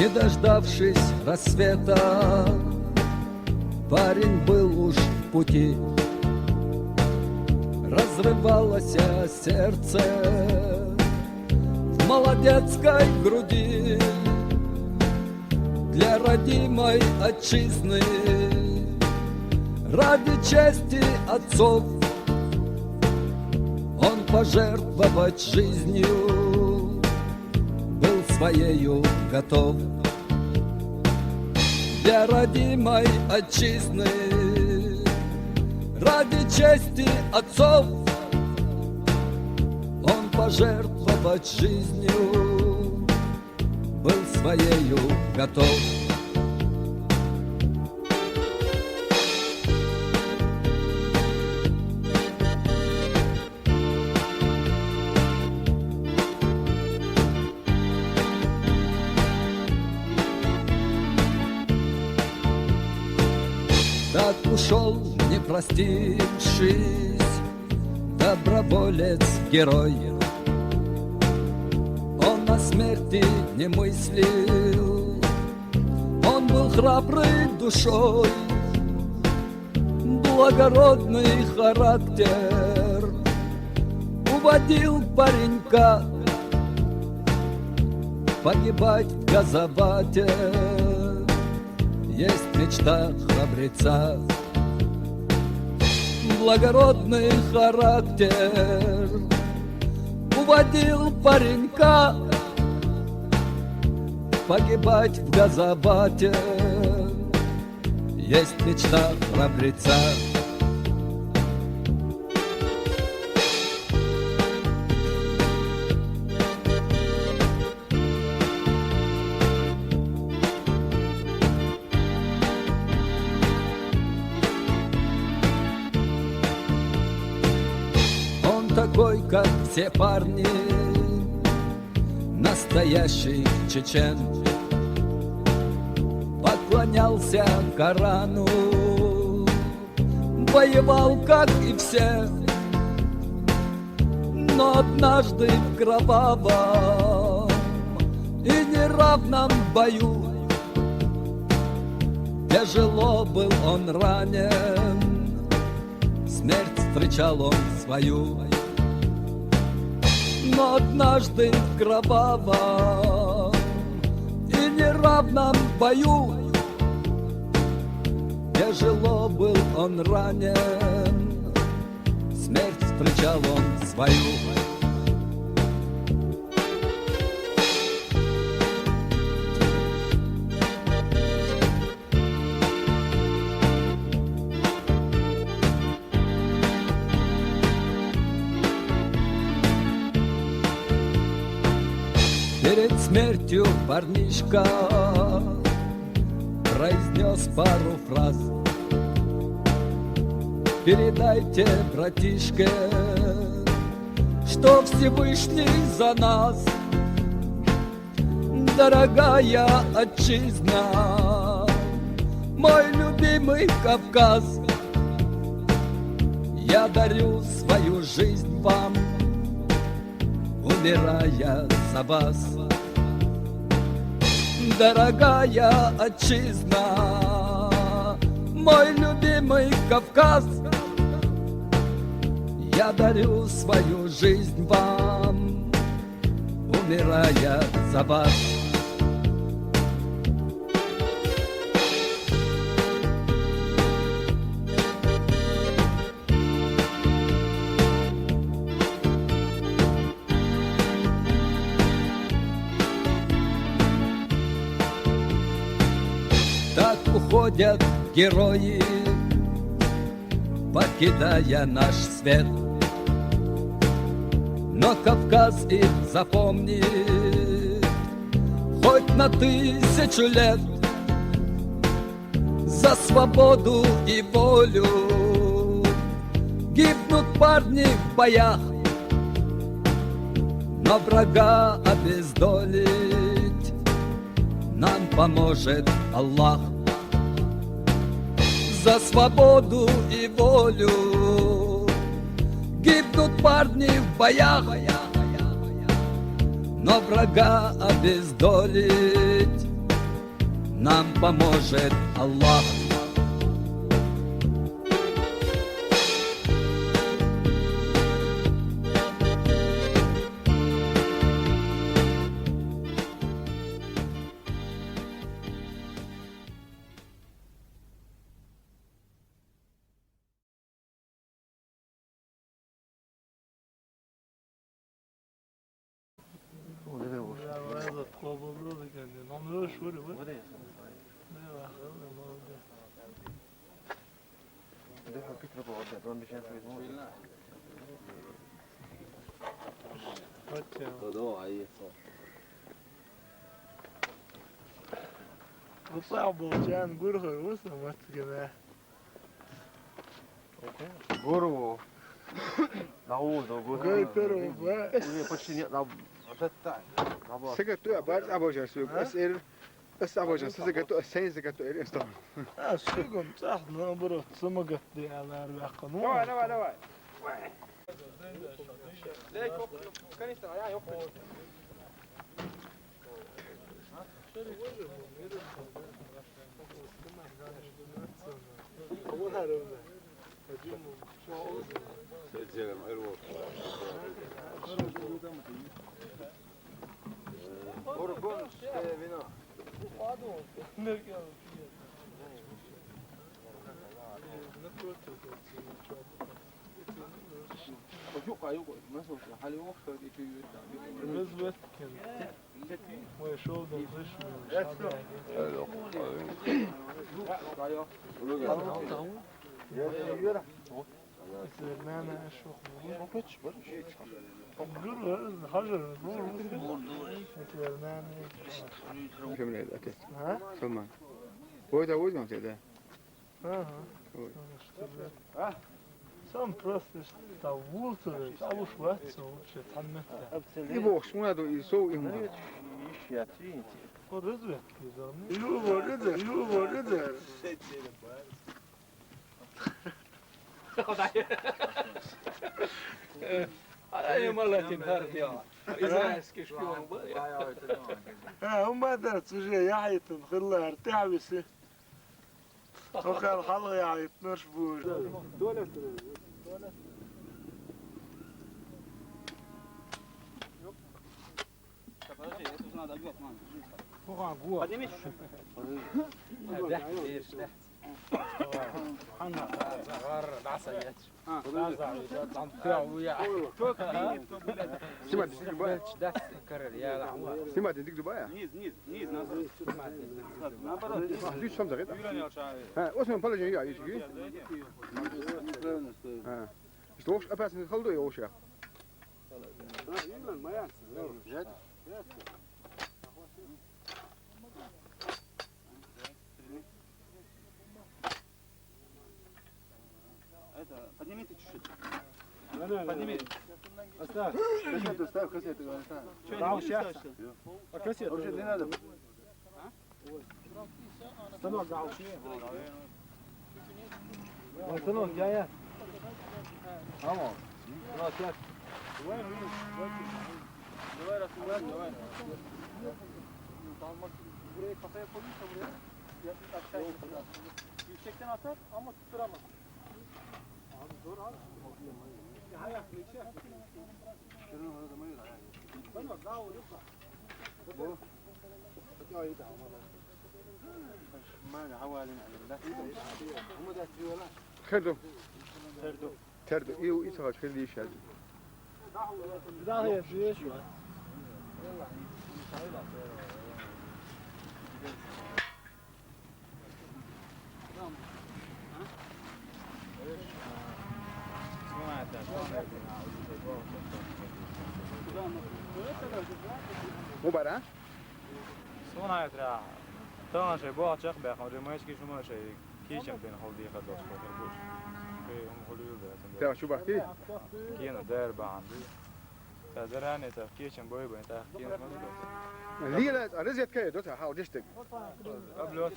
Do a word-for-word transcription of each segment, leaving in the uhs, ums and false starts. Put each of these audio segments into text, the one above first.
Не дождавшись рассвета, парень был уж в пути. Разрывалось сердце в молодецкой груди. Для родимой отчизны, ради чести отцов, он пожертвовать жизнью был своею готов. Для родимой отчизны, ради чести отцов, он пожертвовать жизнью был своею готов. Так ушёл, не простившись, доброволец-герой. Он о смерти не мыслил, он был храбрый душой. Благородный характер уводил паренька погибать в Газабате. Есть мечта храбреца. Благородный характер уводил паренька погибать в Газабате. Есть мечта храбреца. Он такой, как все парни, настоящий чечен. Поклонялся Корану, воевал, как и все. Но однажды в кровавом и неравном бою тяжело был он ранен, смерть встречал он свою. Но однажды в кровавом и неравном бою тяжело был он ранен, смерть встречал он свою. Перед смертью парнишка произнёс пару фраз: «Передайте, братишка, что Всевышний за нас». Дорогая отчизна, мой любимый Кавказ, я дарю свою жизнь вам, умирая за вас. Дорогая отчизна, мой любимый Кавказ, я дарю свою жизнь вам, умирая за вас. Так уходят герои, покидая наш свет. Но Кавказ их запомнит хоть на тысячу лет. За свободу и волю гибнут парни в боях, но врага обездолить нам поможет Аллах. За свободу и волю гибнут парни в боях, но врага обездолить Нам поможет Аллах. Ваца бо чан гурхар вуса мацгана. Гуру. Наузу, гуру. Гай перо, ба. Уже почти нет, на, вот это, на, на, Сагату, а, бац, абожа, су, а? Эс эр, эс абожа, су сагату, эс сен сагату, эр, эс там. А, сугум, цах, наоборот, самагат де алар вакну. Давай, давай, давай. Лей, коп-, конечно, я, ёп. Ким эр, отец? А? Салман. Ой, да, возьмём тебя, да. Ага. Ой. Сам просто ш-, та вултуре, та уж ватсо, вообще, там это. И бог, шмаду, и соу, и муха. О, разведки, да. Ю, вот это, ю, вот это. Ай, молодец, Артём. Израильский шпион был. А, ума да, уже я это, хыллар, ты ависы. Хохал халгъа яйт нурш бур. Подожди, это же надо обвязать, мам. Подними. Да, видишь, да. Ханна, загар, да, садись. А, подожди. Снимать, иди к Дубаю. Снимать, иди к Дубаю. Низ, низ, низ, наоборот. Наоборот. А, ты что там за это? А, вот он положение, я, видишь, видишь? А. Что, уж опасно, холодно, я уж я. Взять? Это, поднимите чуть-чуть. Подними. Оставь. Кассету ставь, кассету оставь. Чё, не будешь ставить, что ли? А кассету? Вообще не надо. Станок галчи. Станок, я, я. Алло. Здравствуйте. Давай, раз, давай, давай. Buraya kafaya koyuyorsa buraya, ya, aşağı insin. Yüksekten atar ama tutturamaz. Abi zor abi. Ya, ya, geçer. Şunun orada mı yürü? Tamam, daha olur. Bu. ما نعوالين على الله. هم ده سيولا. Terdo. Terdo. Terdo. İyi, iyi savaş, hayırlı işler. Bir daha yapıyor şu an. Мубара? Сунайтра. Тан шей бо чак бе, хам ремайски шума шей. Кичем бен холди хадос хадос. Кей ум холюл бе. Та шу бахти? Кена дер баанди. Та заране та кичем бой бой та кена. Лила, а разведка идёт, а, хау деште. Облёт.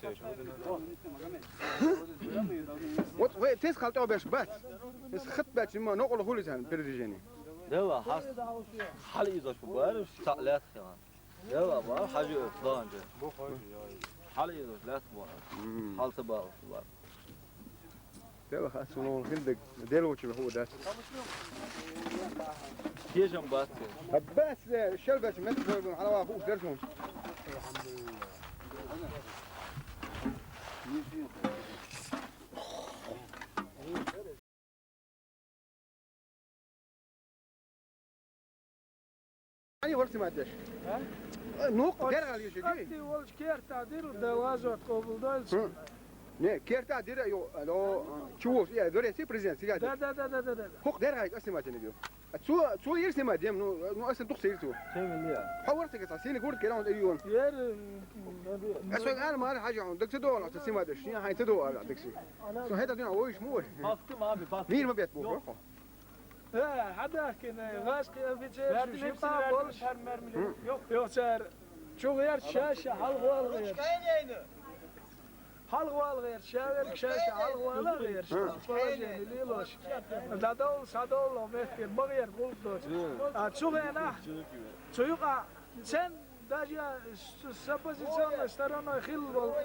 Вот, вы, ты сказал, что обещ бац. Хат бац, ма, ну, коло хули сан, передвижение. Да, ва, хас. Хали из-за что, бар, стаклят, хама. Да, ва, ва, хажи, план же. Бу хажи, я. Хьалаелаш лаьтта бохьа. Мм. Хьал ца баалаш бац. Дела хас вон хилдег, Дела вочу хӀу дац. Кежам бац. Хаббас, шел бац, мет бой бун, хьала хӀу дерсун. Ани варси мадеш. А? Ну, дергали же. Атти волч керта дир, да лазот къобулдойл. Хм. Не, керта дир, ё, алло, чуваш, я, дорес президент, сигаде. Да, да, да, да, да, да. Хох дергали, асни матени бил. А цу, цу ирси мадем, ну, ну, асни тухса ирсу. Севилия. Хаварса кеса, сини гурт керан да юн. Ер, м, да, да. Асо ан мар хажа, дакса до, ну, сима деш, я, хай, ца до, а, дакси. Со хета дина, ой, шмур. Басты, маби, басты. Мир ма бет бу. Э, хьадахкина, гӀазкхи офицер, Баьрди ши мепсина паболш. Баьрди мепсина. Хм. Йо, йо, цар. Чугъер шаша, хьалгъуалгъер. Хьалгъуалгъер, шаверг шаша, хьалгъуалгъер. Хм. Положение лилош. Дадол, садол, мехкер, багъер, гулдош. Хм. А чугъена, цуюкъа, сен Даже с, с оппозиционной стороной хилла болу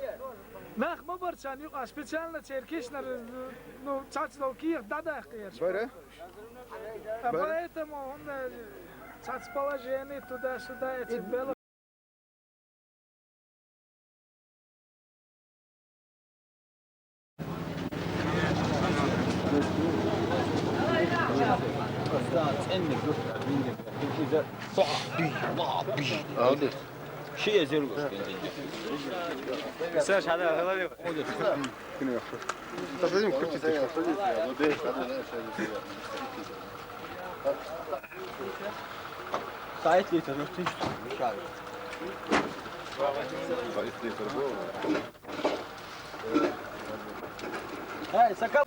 нах ма бара царна юкъа, специально церан киснара, ну, цхьацца долу кехат дӀадаккхарш. Бара. А бара. Поэтому хӀунда цхьацца положение туда-сюда эциг бела. Алды. Ши эзер гошкен деньги. Саш, хада, хада. Сайт литр, ну, ты что? Сайт литр, ну. Эй, сакал.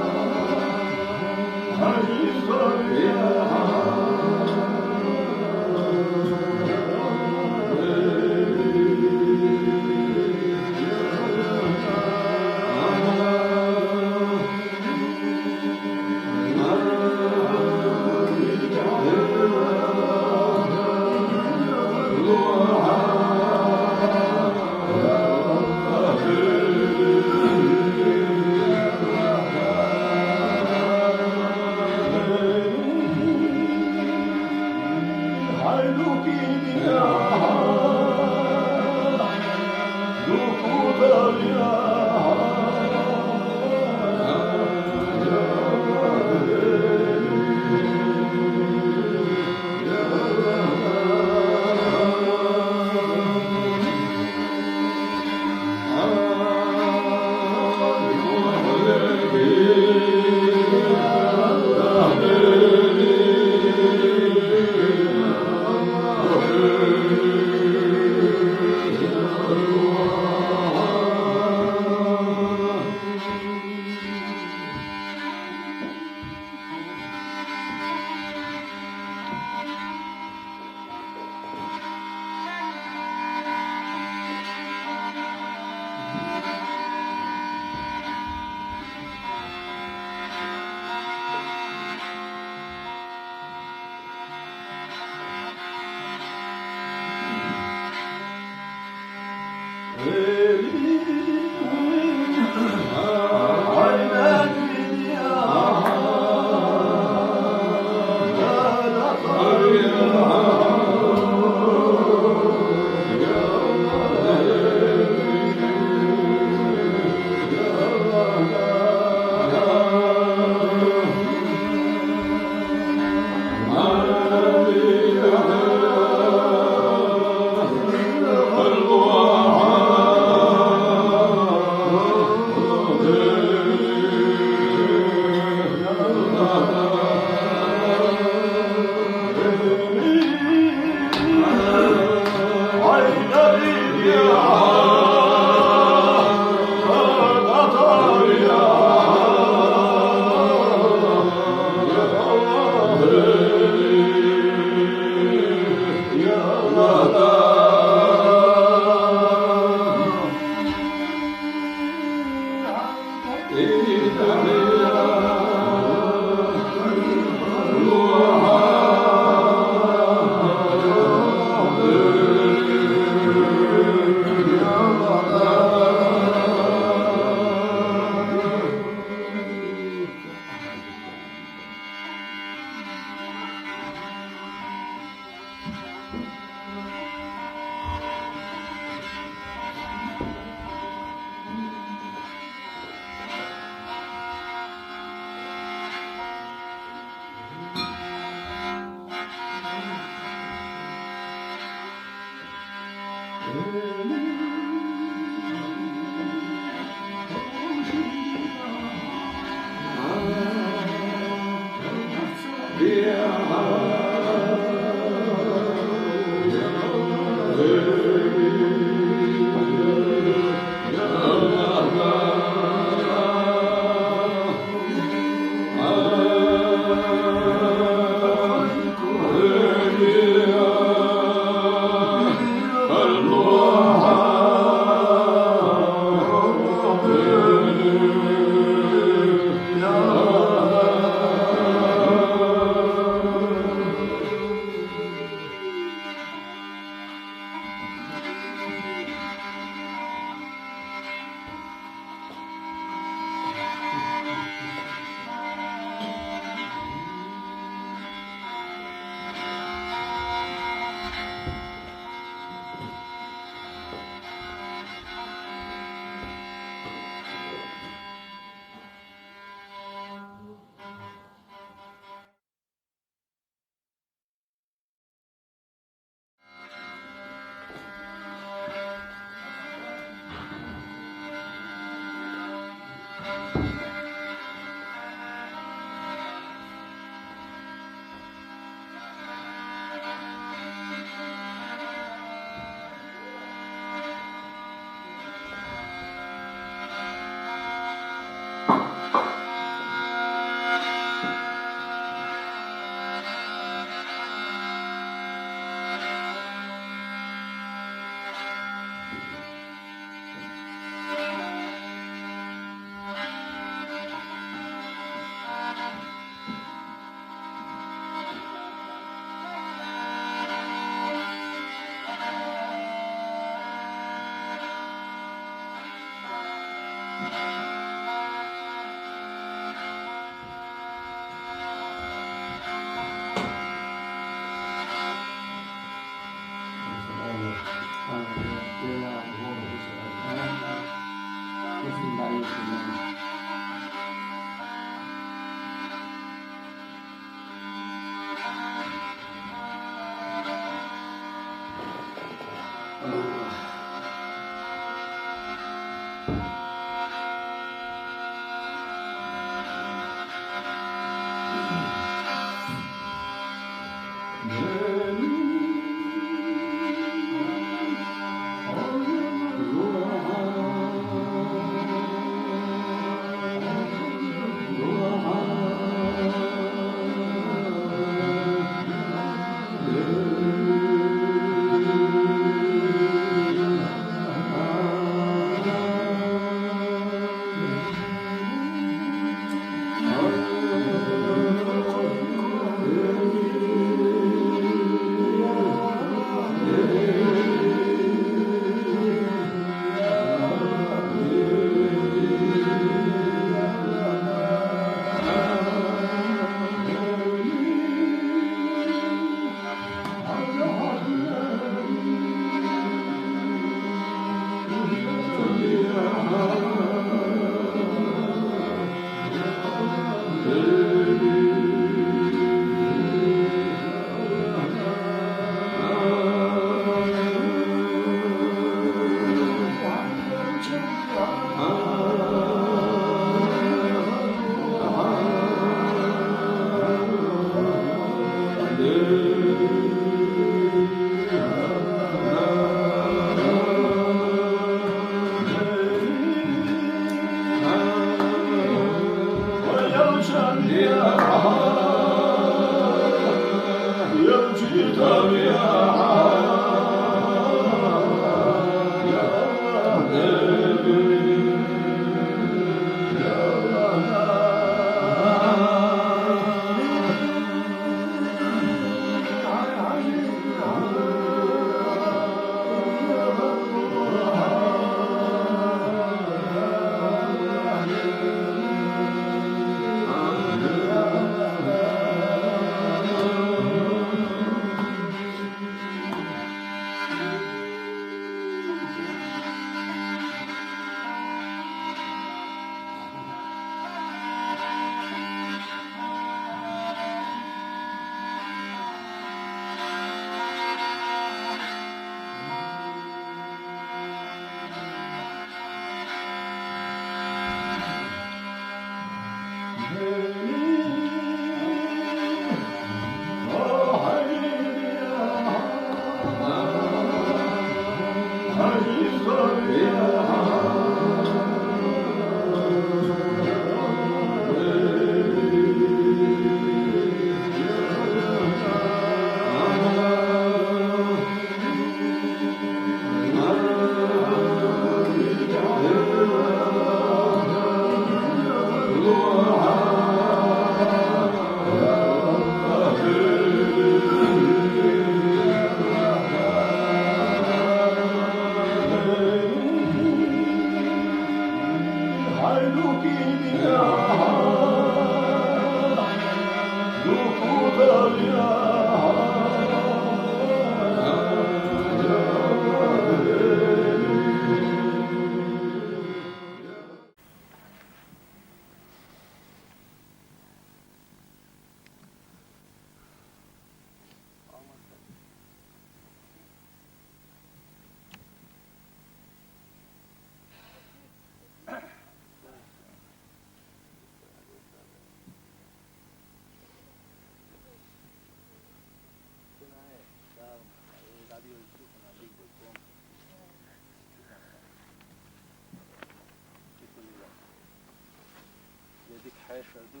Хьешар ду,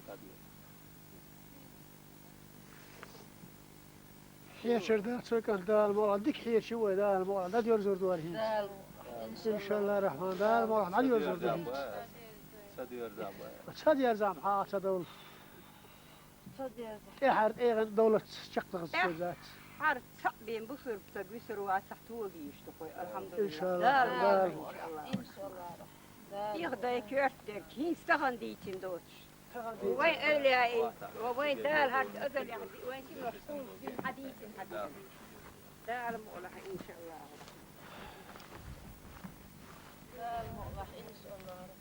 дӀадоьрзу. Хьешар дац вай кӀант, Дала мукъалахь, дика хьеший вай, Дала мукъалахь, дӀадоьрзур ду вай хӀинца. Дала мукъалахь. Иншаллахь рахьман, Дала мукъалахь, дӀадоьрзур ду хӀинца. Ца доьрза бай. Ца доьрза, хьа ца довла. Ца доьрза. ТӀехьара тӀегӀан довлац чакхдахаз ца дац. Хьар цхьаъ бен бусург ца гуьсур вацахь, тоба йиш ду кхой, алхьамдулиллахь. Иншаллахь. Дала мукъалахь, иншаллахь. Дала мукъалахь. Их дай коьрта дерг, хӀинца тахан дийцина доцуш. Вай эвлияи, ва вай Дала хӀара азалех, вай синош хӀума дин хьадийцина хьадийцина. Дала мукъалахь, иншаллахь. Дала мукъалахь, иншаллахь.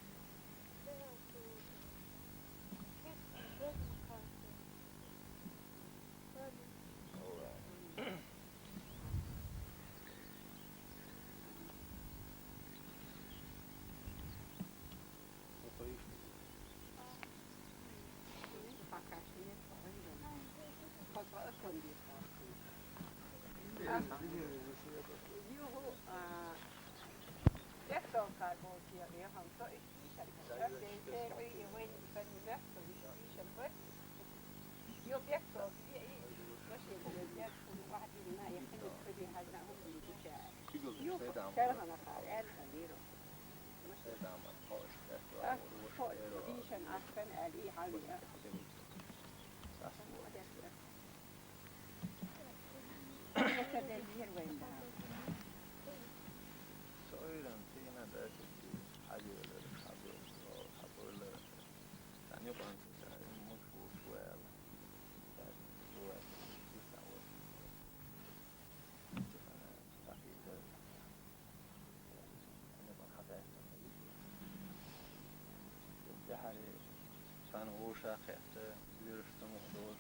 Цхьана вовшах кхетта, бераш цамух долуш,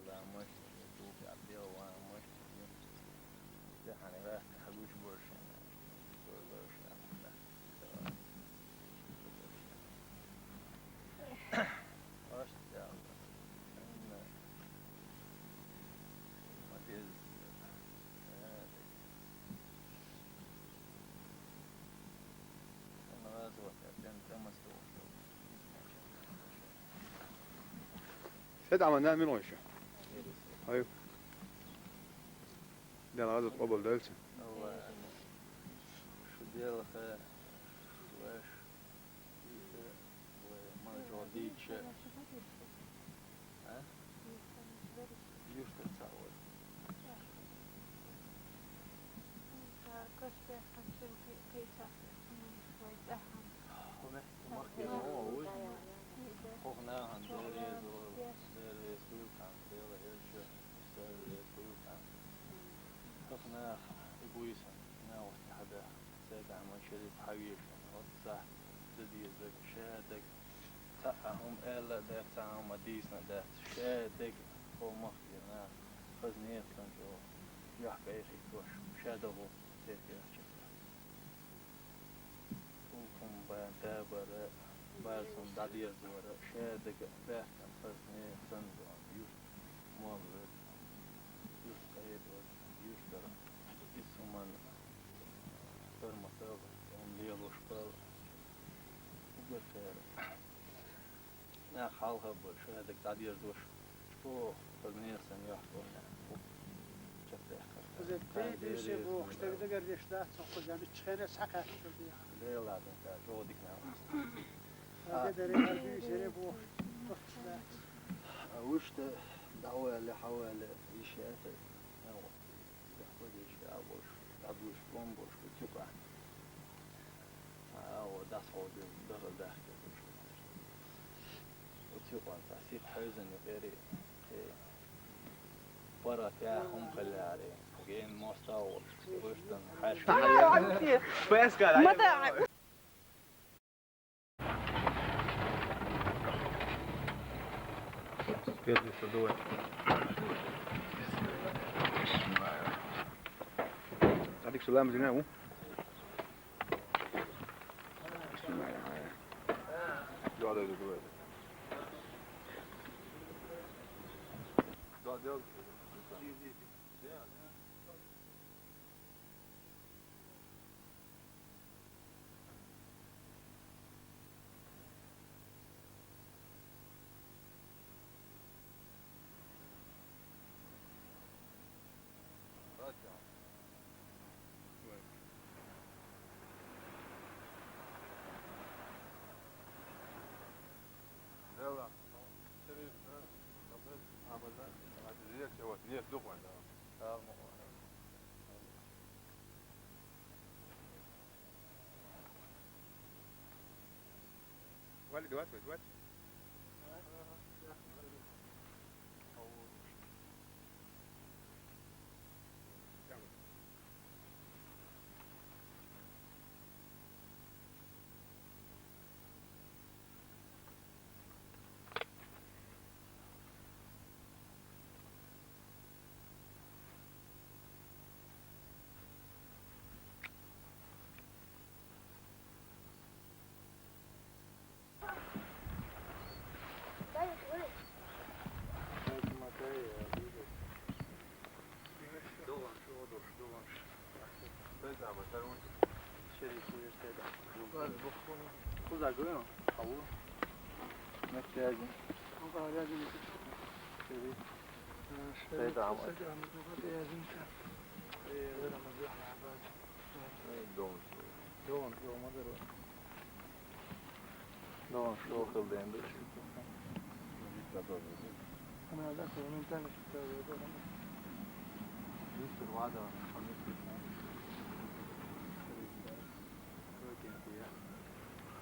ламаш, туфи Ӏабдела ван маш, тӀехьана гӀатта хьагуш боршина, боршина. Аш дяла. Ма деза. Се дӀа ма нана мила гӀойша? Хьай. Дела гӀазот къобал делча. Шу делаха, ваш, иса, вай, ман чӀо дийча. А? Юшта ца вай. Коште ханчун кийча. Вай тахам. Хо мехки махки мо уй. Хохна хан дерезо, дерез кулкан, дела элча, дерез кулкан. Хохна и буйсан, на вот хада. Седа ма через хавиш, вот са, дедиз даг, ше даг. Цхьа а хӀума аьлла а дац, цхьа а хӀума дийцина а дац. Ша дерг хӀумах дина, хаза нехан чӀогӀа юьхь кӀайхийтош, ша дагӀо теркелча. Улкхум бан табара, базум дӀадерзора, ша дага баьхкан хаза нехан санна доам, юрт молла вер, юрт къайра вер, юртара исс хӀуманна тормакал, хӀума лелош бала. Угар кхера. Нах хьалха бу, шайдаг дӀадерзош, чӀогӀа хаза нехан санна юьхь-кӀорна. Чекхдаьккхар. Кхуза тайп-тайпа бохуш, дага-дагара деш дац, хӀокхуза мичча хенара схьакхаьччалла дехьа. Лела дан ка, чӀогӀа дика нах. Хьалха дара, хьалха дуьйцуре бохуш, доцуш дац. А вуьшта дӀаваьлла, хьаваьлла, йиш яц, нагӀо. Дахпа деш а болуш, дӀадуьйш бомбош бу тюкъа. Цхьа агӀо дӀасхьо деза даха дахкар ду шу. Оцу юкъана цхьа сиха хьевзина юкъери кхе пара тӀе хӀума хиларе, ген моста а волуш, вуьштан хьаьшка. Пескара. Первый садовый. Адик салам зина у. Снимай, давай. Да, да, да. Дон шо хилден ду. Ана да, ментально.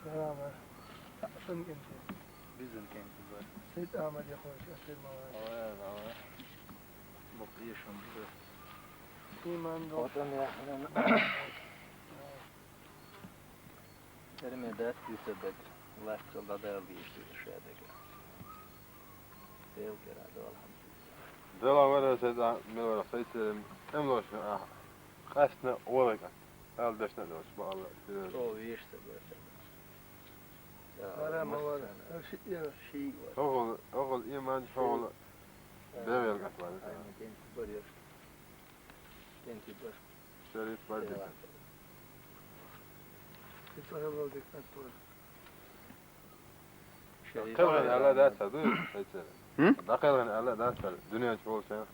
Салам. Сан кенти. Бизин кенти бар. Сет Амади хойш, Сет Мавади. Ой, ой. Бу ешим бар. Иман дол. Отан яхлан. Эрме дат юсебет. Ластыл да дал еши шедеге. Дел кера дол хам. Дела вара Сет, мел вара Сет, эм лош, а. Къасна олага. Ал дашна лош, ба Алла. О, вешсе бар. Ара мавар. Ши я. Ши. Огъул, огъул иман, огъул. Бевел гатвар. Кенти бар. Кенти бар. Шериф бар. Кенти бар. Дакъылгъан Алла даса ду, Сет. Хм? Дакъылгъан Алла даса. Дуния чу болса.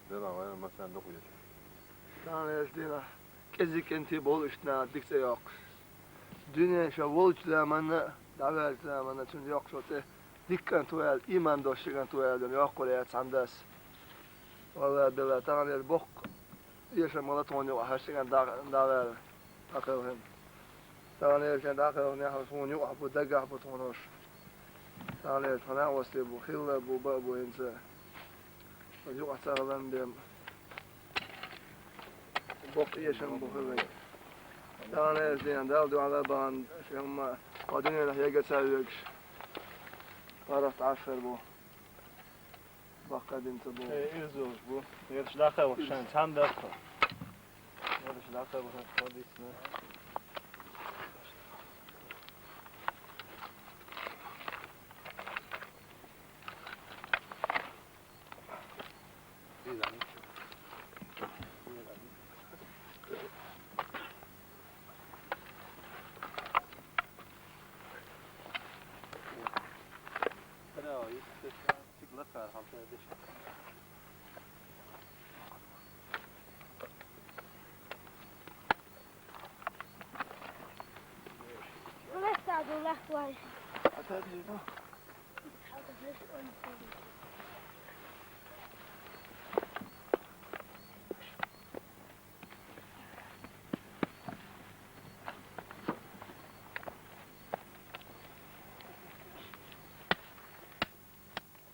Дела вай, масалан, дохуеш. Тан эс дела. Кези кенти бол ишна диксе ёкъ. Дуния ша волчла манна, даварла манна чун ёкъ шоте. Диккан туял, иман дошиган туял, ёкъ куре цандас. Валла, дела, тан эс бокъ. Ешам мала тон юкъа хьашиган да-, давар. Дакъылгъан. Тан эр кен дакъылгъан яхаш тон юкъа бу дагах бу тон ош. Тан эр тана осле бу хилла бу ба бу инса. Юкъа цагъалан бем. Бокъ ешам бу хилла. Тан эр кен дал дуала бан шема. Къадин эр хьега цавекш. Парахт ашар бу. Бакъа дин табу. Э, ирзуз бу. Ерш лаха вахшан цанда ха. Ерш лаха вахшан хадисна.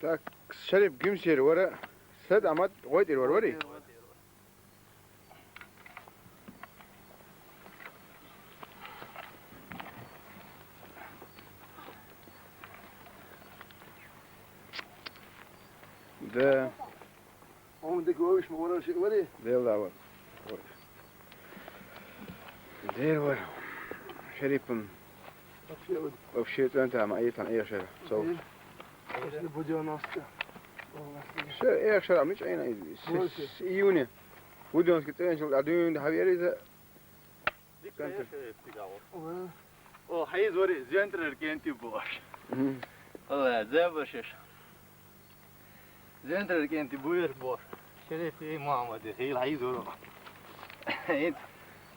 Так, Шериф гимсер вара, Сет Амат гъойтир вар вари? Да. Он дек вовиш ма вара ши вари? Дела вар. Дел вар. Шерифун. Вообще, вообще, там, там, а там, я шер. Со. После будённости. Шер, я шер, а мы чайна с, с июня. Будёнский центр, а дюн, да, Хавьер из. О, хай зори, зентрер кенти бош. Мгм. Валла, зэ башеш. Зентрер кенти буер бор. Шереф и мама де, хил хай зоро. Ит,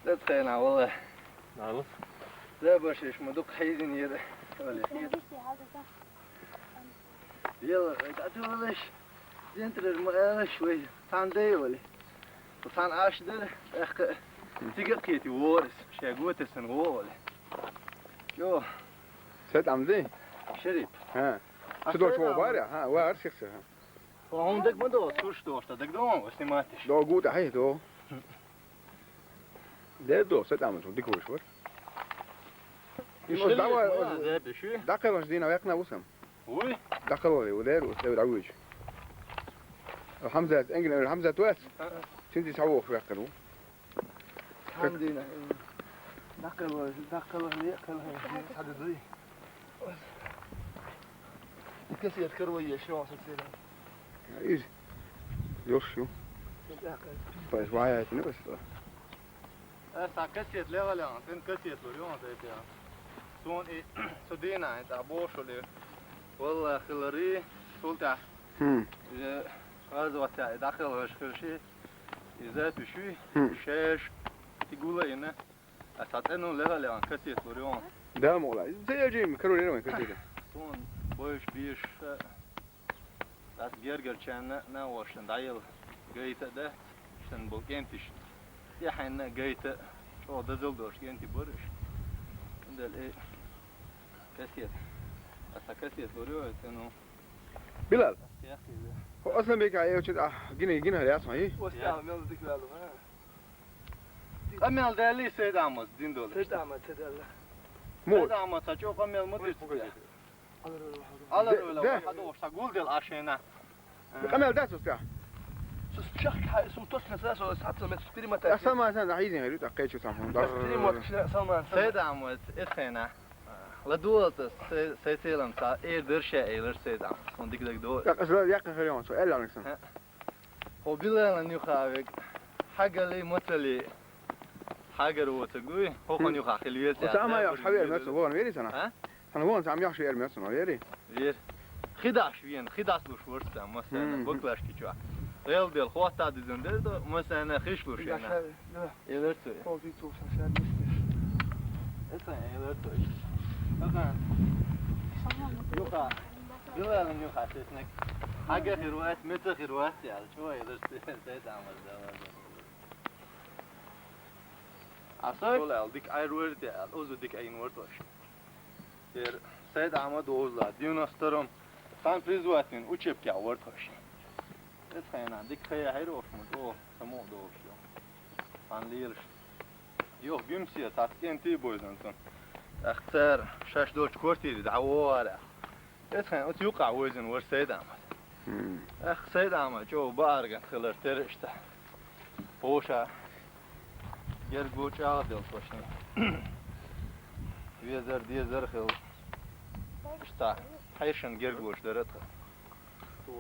дат хайна, валла. Налыс. Зэ башеш, ма дук хайзин еде. Валла. Ел, это ты валла. Центрера ма алаш вай, цхьана дай оли. Цхьана аш дара, тӀаккха цига а кхетий вора ас, шай го тессан гӀо оли. Чо. Сетам ди? Шерип. ХӀа. А Цу долчу сетам вон бара? ХӀа, вара сихса. ХӀа. Хьуна даг ма до, сурш дошта, даг до, снимать иш. До гута, хӀай, до. Де до, сетам, дикуш вар. Ишта Ишта давай, ма, зепи ши? Дакъалаш дина векна усам. Уй? Дакъалали, удер, удер, авуч. Хамзат, энгин Хамзат вес. Синди савох векна. Хамдина. Дакъалали, дакъалали, дакъалали. Хадуй. Касет карвай ешо сацира. Из. Ёшу. Пас ваяет не веста. Аса касет легалиан, тен касет лурион тетя. Сон и цу дина, это бошули. Валла хилари, султа. Хм. Же разватя, и дахил хашхирши. И запиши. Хм. Шеш. Тигула ина. Аса цену легалиан, касет лурион. Да, мола. Зеяджим, королева, касет. Сон, больш, биш, Ас гергарчарна на вошан дӀаяла гайта а дац, шун бу кӀенташ. Тхьенна гайта, чӀо дазал дош кӀенти бараш. Дал э касет. Аса касет лурио, это, ну. Билал. Ас яхи. Хо Асланбек а, э, чит, а, гина, гина, яс, ма, и? Оста, мел дик валу, а? Къамел дали Сейд Ахмад, дин дола. Сейд Ахмад, Сейд Алла. Мут. Сейд Ахмад, са чӀо къамел ма дирци. Алар вела, хадо, са гулдел ашена. Къамел дац уста. Сус чак хай, сум тос на са, со сат со мет перемотать. Аса ма сан, ахизин, хай, та кайчу сам. Перемот, Салман. Сейд Ахмад, эсхена. Ла дуалца, се, се целом са, эр дерше, эйлер Сейд Ахмад. Он дик дик до. Я, я, я, хай, он, со, эл, Алексан. Хо Билалан юха век. Хьагали, мацали. Хьагар воцаг дуй, хӀокхун юха хила веза. Оцу амма яхаш хьавер мецо, вон вери сана? А? Хьан вон сам яхаш вер мецо, вери? Вер. Хидаш вен, хидас луш ворца, масана, Мгм. баклашки чуа. Гел дел, хватта дизен дер до, масана, хиш луш ена. Эвер цу. Хо, ви ту, са, са, мистер. Это эвер цу. Ага. Юха. Билалан юха, сеснек. Хьага хирвац, меца хирвац, ял. Чо эвер цу, сей тамаз, да, да. А сой? Сол аьлла, дика Ӏайр варде аьлла, озу дика Ӏийна вард ваш. Тер Сайд Ахьмад озла, девяносто втором, сан призвать вин учебке вард ваш. Эс хайна, дика хая хайр ваш, ма до, само долш. Сан лелш. Йох, гимсия, тат кенти бойзан сон. Ах цар, шаш долч квартири, да вара. Эс хайна, ут юка войзан вар Сайд Ахьмад. Мм. Ах, Сайд Ахьмад, чо баарган хилар тер ишта. Поша. Герго чӀагӀделла тхошна. Везар, дезар хила. Иштта, хьайшан гергош дара тха.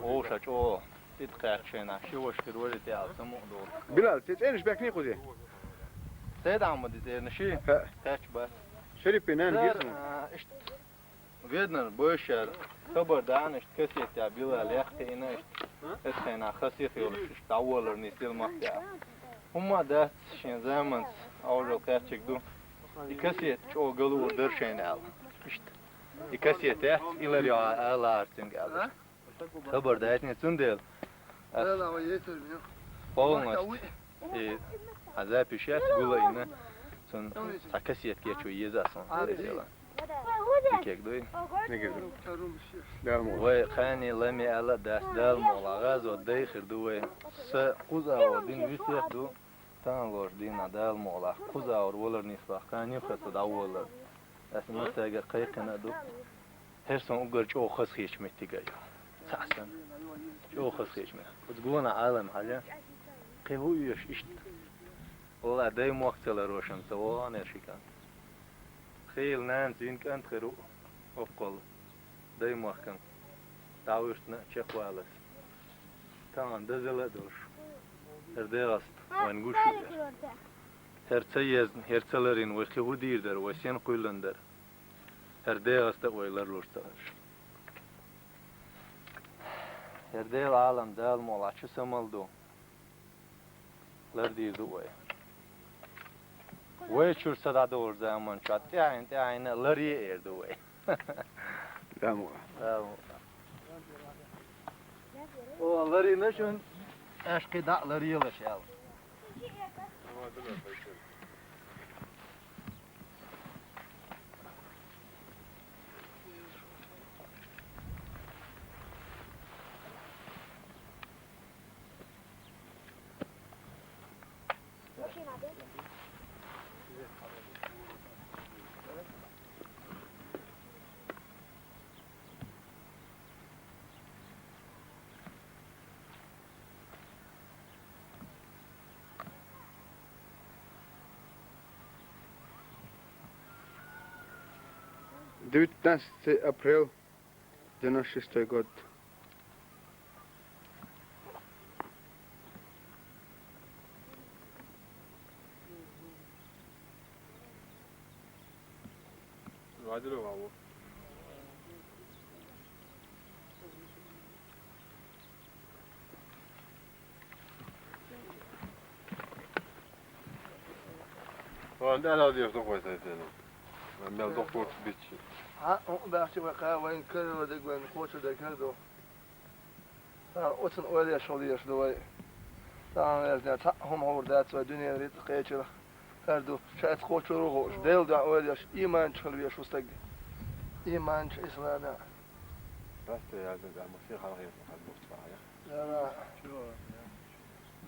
Оша чӀо, ит кхаьччена, ши ваша хир вари тӀе алсаму долу. Билал, те цӀенаш бехкний кхузе? Сайд Ахьмади цӀерна ши? ХӀаъ. Кхаьчча бац. Шериппи нана Зар, гирзма? А, ишт Веднар бойшар, хабар даьнна ишт кассетя Билал яхкиъна ишт. Эс хенахь хасих йолуш ишт дӀаволлар нийсил махтя. ХӀумма дац шен заманца, Ӏожалла кхаьччиг ду. И кассет чӀогӀа галур дара шайна аьлла. Ишт. И кассет яц, илар йоӀа ала лаьара цуьнга аьлла. Хабар дайтина цундела. Ас полностью и хьан запись яц гулайна, цун цхьа кассет кечо еза сан. Дикег дуй? Дикег ду. Вай кхане лами ала дас Дала мола гӀазот дай хир ду вай. Са кхуза а дин висех ду. Тан лош дина Дала мола. Кхуза а валар нислах, кхане хаса дӀаволлар. Ас маттайга кхайкхина ду. ХӀара сан уггар чӀогӀа хазахетачу меттига ю. Цхьа сан. ЧӀогӀа хазахетачу меттиг. Оцу гона Ӏалам хьажа. Кхин хӀу оьшу иштта? Валлай, дай мохк ца ларошам ца вогӀу хӀара ши кӀант. Хийла нанас вина кӀант хир ву, оккхул. Дай мохкан. ДӀавуьртна чекхвалас. Тахана дазала а долуш. ХӀара дегӀаста вайн гуш ю. ХӀара ца езна, хӀара ца ларина, вай кхин хӀу дийр дара, вай сен кхуьллан дара. ХӀара дегӀаста а вай ларлуш ца хилча. ХӀара Дела Ӏалам Дала мукъалахь чу самал ду. Лардийр ду вай. Вай чуьра ца дӀадогӀучу заманчохь тӀаьхьина, тӀаьхьина ларъе эр ду вай. Дала мукъалахь. Дала мукъалахь. О, ларийна шуна, аьшка кхин дӀа а ларелаш аьлла. Девятнадцатое апреля, девяносто шестой год. Ван дӀа деш дохойса тена. Мел дохтурс биччи. Хьа, баьхчи вай кхаь, вайн карара диг вайн кхочур дерг хӀара ду. Дала оцун ойла еш хила езаш ду вай. Дала везде цхьаъ хӀума хьур дац вай дуьненан рицкъ кхечарах. ХӀара ду, шайца кхочур ву хууш, Делан дуьхьа ойла еш, иманчу хила везаш ву стаг. Иманчу, ислама. Баста яздина, Дала массеран хьалхе хьан мустагӀа. Дала,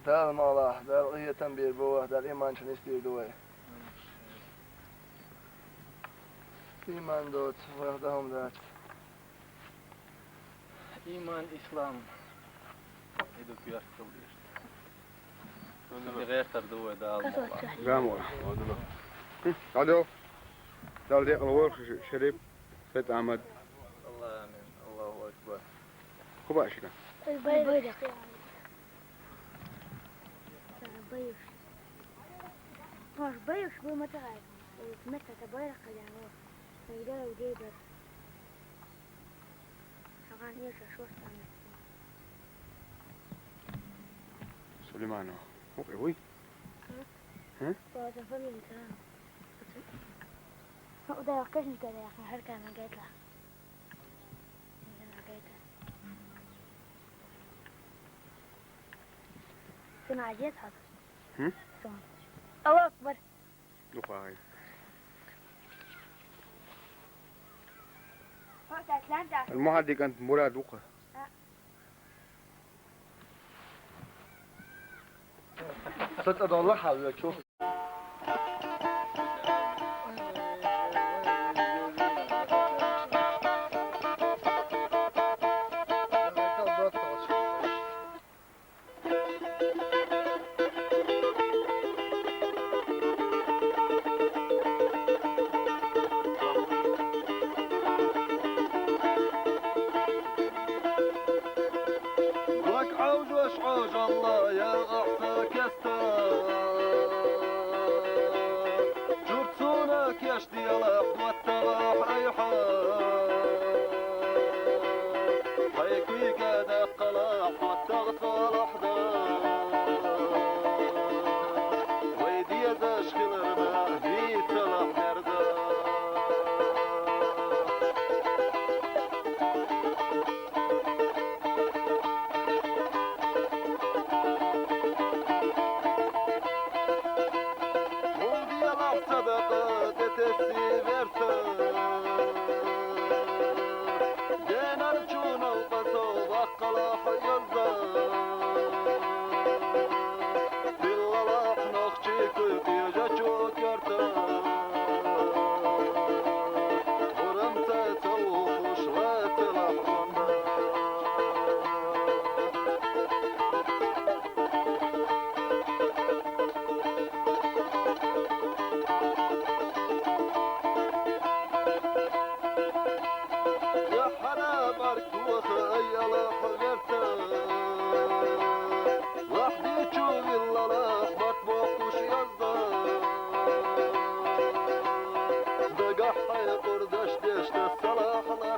Дала ма Аллахь, Дала къинхетам бийр бу вай, Дала иманчу нисдийр ду вай. Иман доцу, вайх дан хӀума дац. Иман, ислам. И ду коьртал деш. Цуьнан гӀертар ду вай Дала. Дала ма. Алло. Дала декъала войла, Шарип, Сайт-Ахьмад. Аллаху амин. Аллаху акбар. ХӀун баьхьа шуьга? Байракх. Байракх. Нош байракх бу ма тахай. Метта та байракх кадан ву. Сулейманов. ХӀун кхи вуй? ХӀа? Ва, ца фамилия ца. Ну, да, кашни кара яхна, хӀара кана гайтла. Сен Азият хьо? ХӀм? Сон. Аллаху акбар. Дукха агӀий. Хьо саьтлан тӀаккха. Мухьадди кӀант Мурад ву-кх. А. Са цӀа долла хьан векчу? Дог Ӏовжош Ӏожалла яхахь ца кеста. Чурт суна кеш делахь, доттагӀахь айхьа. Хьай куьйга даккхалахь, доттагӀа салахь дан. Вай дезаш хиларна дийцалахь мерза. Мулдиялахь садакъа тӀе тесси верца. Денар чунал къа сов баккхалахь язда. Тиллалахь нохчий куй къежачу керта. Гурамца ца вухуш ва целахь онда. Яхьара бӀарг тоха ай алахь верца. Лахьди чу виллалахь бат бохуш язда. Дагахь хьекъурдаш дешта салахьла.